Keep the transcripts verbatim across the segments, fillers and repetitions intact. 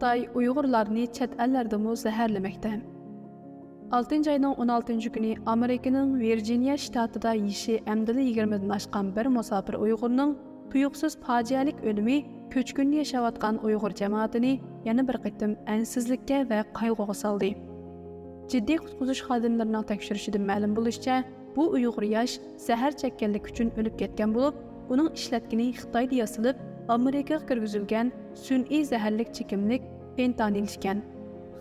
خىتاي ئۇيغۇرلارنى چەت ئەللەردىمۇ زەھەرلىمەكتە. ئالتىنچى ئاينىڭ ئون ئالتىنچى كۈنى ئامېرىكىنىڭ ۋىرجىنىيە شتاتىدا يېشى ئەمدىلا يىگىرمىدىن ئاشقان بىر مۇساپىر ئۇيغۇرنىڭ تۇيۇقسىز پاجىئەلىك ئۆلۈمى كۆچكۈندە ياشاۋاتقان ئۇيغۇر جامائىتىنى يەنە بىر قېتىم ئەنسىزلىككە ۋە قايغۇغا سالدى. جىددىي قۇتقۇزۇش خادىملىرىنىڭ تەكشۈرۈشىدىن مەلۇم بولۇشىچە، بۇ ئۇيغۇر ياش زەھەر چەككەنلىكى ئۈچۈن ئۆلۈپ كەتكەن بولۇپ، ئۇنىڭ ئىشلەتكىنى خىتايدا ياسىلىپ، ئامېرىكىغا كىرگۈزۈلگەن سۈنئىي زەھەرلىك چېكىملىك فېنتانىل ئىكەن.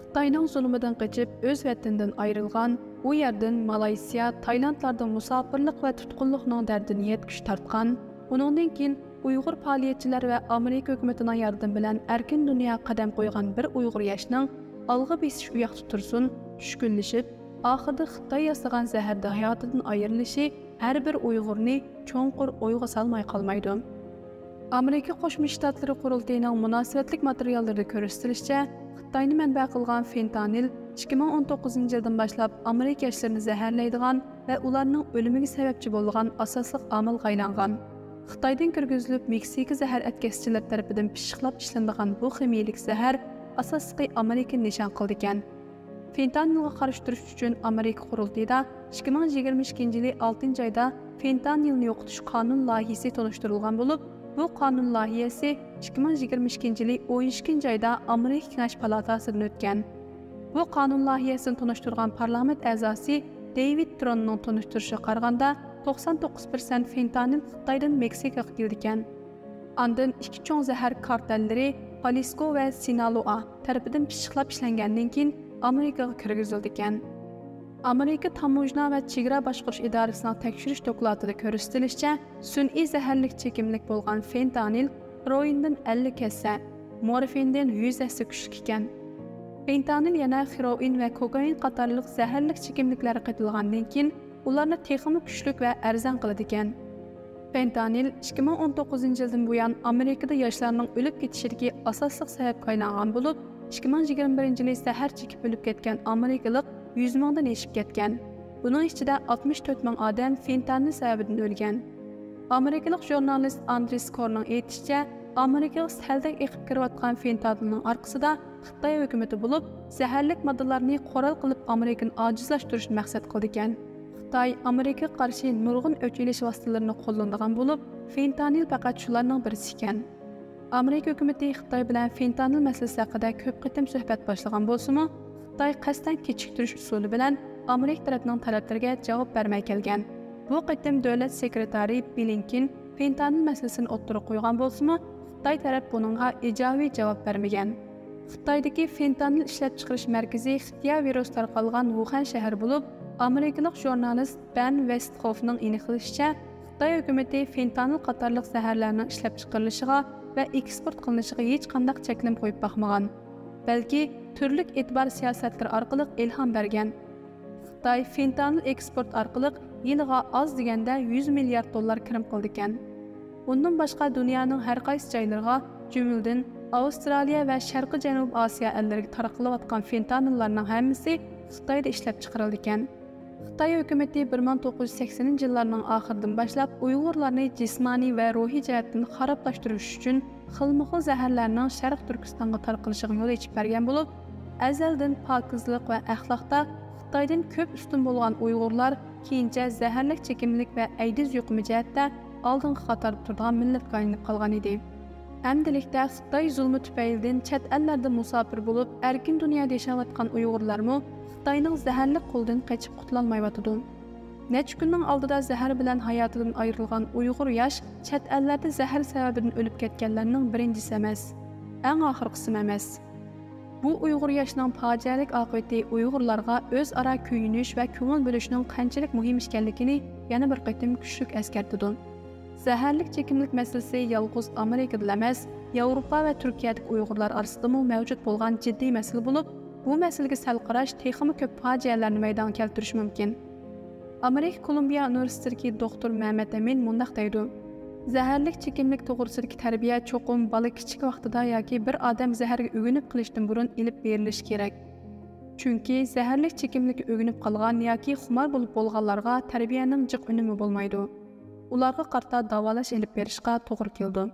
خىتاينىڭ زۇلۇمىدىن قېچىپ، ئۆز ۋەتىنىدىن ئايرىلغان، ئۇ يەردىن مالايسىيا، تايلاندلاردا مۇساپىرلىق ۋە تۇتقۇنلۇقنىڭ دەردىنى يەتكۈچە تارتقان، ئۇنىڭدىن كېيىن ئۇيغۇر پائالىيەتچىلەر ۋە ئامېرىكا ھۆكۈمىتىنىڭ ياردىمى بىلەن ئەركىن دۇنياغا قەدەم قويغان بىر ئۇيغۇر ياشنىڭ ئالغا بېسىش ئۇياقتا تۇرسۇن، چۈشكۈنلىشىپ، ئاخىرىدا خىتاي ياسىغان زەھەردە ھاياتىدىن ئايرىلىشى ھەر بىر ئۇيغۇرنى چوڭقۇر ئويغا سالماي قالمايدۇ. ئامېرىكا قوشما شتاتلىرى قۇرۇلتىيىنىڭ مۇناسىۋەتلىك ماتېرىياللىرىدا كۆرسىتىلىشىچە، خىتاينى مەنبە قىلغان فېنتانىل ئىككى مىڭ ئون توققۇزىنچى يىلدىن باشلاپ ئامېرىكا ياشلىرىنى زەھەرلەيدىغان ۋە ئۇلارنىڭ ئۆلۈمىگە سەۋەبچى بولىدىغان ئاساسلىق ئامىلغا ئايلانغان. خىتايدىن كىرگۈزۈلۈپ، مېكسىكا زەھەر ئەتكەسچىلىرى تەرىپىدىن پىششىقلاپ ئىشلىنىدىغان بۇ خىمىيىلىك زەھەر ئاساسلىقى ئامېرىكىنى نىشان قىلىدىكەن. فېنتانىلغا قارشى تۇرۇش ئۈچۈن ئامېرىكا قۇرۇلتىيىدا ئىككى مىڭ يىگىرمە ئىككىنچى يىلى ئالتىنچى ئايدا فېنتانىلنى يوقىتىش قانۇن لايىھىسى تونۇشتۇرۇلغان بولۇپ، بۇ قانۇن لايىھىسى ئىككى مىڭ يىگىرمە ئىككىنچى يىلى ئون ئىككىنچى ئايدا ئامېرىكا كېڭەش پالاتاسىدىن ئۆتكەن. بۇ قانۇن لايىھىسىنى تونۇشتۇرغان پارلامېنت ئەزاسى دېيۋىد تروننىڭ تونۇشتۇرۇشىغا قارىغاندا، توقسان توققۇز پىرسەنت فېنتانىل خىتايدىن مېكسىكىغا كېلىدىكەن. ئاندىن ئىككى چوڭ زەھەر كارتەللىرى، پالىسكو ۋە سىنالوئا تەرىپىدىن پىششىقلاپ ئىشلەنگەندىن كېيىن ئامېرىكىغا كىرگۈزۈلىدىكەن. ئامېرىكا تاموژنا ۋە چېگرا باشقۇرۇش ئىدارىسىنىڭ تەكشۈرۈش دوكلاتىدا كۆرسىتىلىشىچە، سۈنئىي زەھەرلىك چېكىملىك بولغان فېنتانىل خېروئىندىن ئەللىك ھەسسە، مورفىندىن يۈز ھەسسە كۈچلۈك ئىكەن. فېنتانىل يەنە خېروئىن ۋە كوكائىن قاتارلىق زەھەرلىك چېكىملىكلەرگە قېتىلغاندىن كېيىن، ئۇلارنى تېخىمۇ كۈچلۈك ۋە ئەرزان قىلىدىكەن. فېنتانىل ئىككى مىڭ ئون توققۇزىنچى يىلدىن بۇيان ئامېرىكىدا ياشلارنىڭ ئۆلۈپ كېتىشىدىكى ئاساسلىق سەۋەبكە ئايلانغان بولۇپ، ئىككى مىڭ يىگىرمە بىرىنچى يىلى زەھەر چېكىپ ئۆلۈپ كەتكەن ئامېرىكىلىق يۈز مىڭدىن ئېشىپ كەتكەن. بۇنىڭ ئىچىدە ئاتمىش تۆت مىڭ ئادەم فېنتانىل سەۋەبىدىن ئۆلگەن. ئامېرىكىلىق ژۇرنالىست ئاندرېس كورنىڭ ئېيتىشىچە، ئامېرىكىغا سەلدەك ئېقىپ كىرىۋاتقان فېنتانىلنىڭ ئارقىسىدا خىتاي ھۆكۈمىتى بولۇپ، زەھەرلىك ماددىلارنى قورال قىلىپ ئامېرىكىنى ئاجىزلاشتۇرۇشنى مەقسەت قىلىدىكەن. خىتاي ئامېرىكىغا قارشى نۇرغۇن ئۆچ ئېلىش ۋاسىتىلىرىنى قوللىنىدىغان بولۇپ، فېنتانىل پەقەت شۇلارنىڭ بىرسى ئىكەن. ئامېرىكا ھۆكۈمىتى خىتاي بىلەن فېنتانىل مەسىلىسى ھەققىدە كۆپ قېتىم سۆھبەت باشلىغان بولسىمۇ، خىتاي قەستەن كېچىكتۈرۈش ئۇسۇلى بىلەن ئامېرىكا تەرەپنىڭ تەلەپلىرىگە جاۋاب بەرمەي كەلگەن. بۇ قېتىم دۆلەت سېكرېتارى بلىنكېن فېنتانىل مەسىلىسىنى ئوتتۇرىغا قويغان بولسىمۇ، خىتاي تەرەپ بۇنىڭغا ئىجابىي جاۋاب بەرمىگەن. خىتايدىكى فېنتانىل ئىشلەپچىقىرىش مەركىزى خىتيا ۋىرۇسى تارقالغان ۋۇخەن شەھىرى بولۇپ، ئامېرىكىلىق ژۇرنالىست بەن ۋېستخوفنىڭ ئېنىقلىشىچە، خىتاي ھۆكۈمىتى فېنتانىل قاتارلىق زەھەرلەرنىڭ ئىشلەپچىقىرىلىشىغا ۋە ئېكسپورت قىلىنىشىغا ھېچقانداق چەكلىمە قويۇپ باقمىغان، بەلكى تۈرلۈك ئېتىبار سىياسەتلىرى ئارقىلىق ئىلھام بەرگەن. خىتاي فېنتانىل ئېكسپورت ئارقىلىق يىلىغا ئاز دېگەندە يۈز مىليارد دوللار كىرىم قىلىدىكەن. ئۇندىن باشقا، دۇنيانىڭ ھەر قايسى جايلىرىغا، جۈملىدىن ئاۋسترالىيە ۋە شەرقىي جەنۇبىي ئاسىيا ئەللىرىگە تارقىلىۋاتقان فېنتانىللارنىڭ ھەممىسى خىتايدا ئىشلەپچىقىرىلىدىكەن. خىتاي ھۆكۈمىتى بىر مىڭ توققۇز يۈز سەكسىنىنچى يىللارنىڭ ئاخىرىدىن باشلاپ ئۇيغۇرلارنى جىسمانىي ۋە روھىي جەھەتتىن خارابلاشتۇرۇش ئۈچۈن خىلمۇخىل زەھەرلەرنىڭ شەرقىي تۈركىستانغا تارقىلىشىغا يول ئېچىپ بەرگەن بولۇپ، ئەزەلدىن پاكىزلىق ۋە ئەخلاقتا خىتايدىن كۆپ ئۈستۈن بولغان ئۇيغۇرلار كېيىنچە زەھەرلىك چېكىملىك ۋە ئەيدىز يۇقۇمى جەھەتتە ئالدىنقى قاتاردا تۇرىدىغان مىللەتكە ئايلىنىپ قالغان ئىدى. ئەمدىلىكتە خىتاي زۇلمى تۈپەيلىدىن چەت ئەللەردە مۇساپىر بولۇپ، ئەركىن دۇنيادا ياشاۋاتقان ئۇيغۇرلارمۇ خىتاينىڭ زەھەرلىك قولىدىن قېچىپ قۇتۇلالمايۋاتىدۇ. نەچچە كۈننىڭ ئالدىدا زەھەر بىلەن ھاياتىدىن ئايرىلغان ئۇيغۇر ياش چەت ئەللەردە زەھەر سەۋەبىدىن ئۆلۈپ كەتكەنلەرنىڭ بىرىنچىسى ئەمەس، ئەڭ ئاخىرقىسىمۇ ئەمەس. بۇ ئۇيغۇر ياشنىڭ پاجىئەلىك ئاقىۋىتى ئۇيغۇرلارغا ئۆزئارا كۆيۈنۈش ۋە كۆڭۈل بۆلۈشنىڭ قانچىلىك مۇھىم ئىكەنلىكىنى يەنە بىر قېتىم كۈچلۈك ئەسكەرتىدۇ. زەھەرلىك چېكىملىك مەسىلىسى يالغۇز ئامېرىكىدىلا ئەمەس، ياۋروپا ۋە تۈركىيەدىكى ئۇيغۇرلار ئارىسىدىمۇ مەۋجۇت بولغان جىددىي مەسىلە بولۇپ، بۇ مەسىلىگە سەل قاراش تېخىمۇ كۆپ پاجىئەلەرنى مەيدانغا كەلتۈرۈشى مۇمكىن. ئامېرىكا كولومبىيە ئۇنىۋېرسىتېتىدىكى دوختۇر مەمەت ئەمىن مۇنداق دەيدۇ: زەھەرلىك چېكىملىك توغرىسىدىكى تەربىيە چوقۇم بالا كىچىك ۋاقتىدا ياكى بىر ئادەم زەھەرگە ئۆگىنىپ قېلىشتىن بۇرۇن ئېلىپ بېرىلىشى كېرەك. چۈنكى زەھەرلىك چېكىملىككە ئۆگىنىپ قالغان ياكى خۇمار بولۇپ بولغانلارغا تەربىيەنىڭ جىق ئۈنۈمى بولمايدۇ. ئۇلارغا قارىتا داۋالاش ئېلىپ بېرىشقا توغرا كېلىدۇ.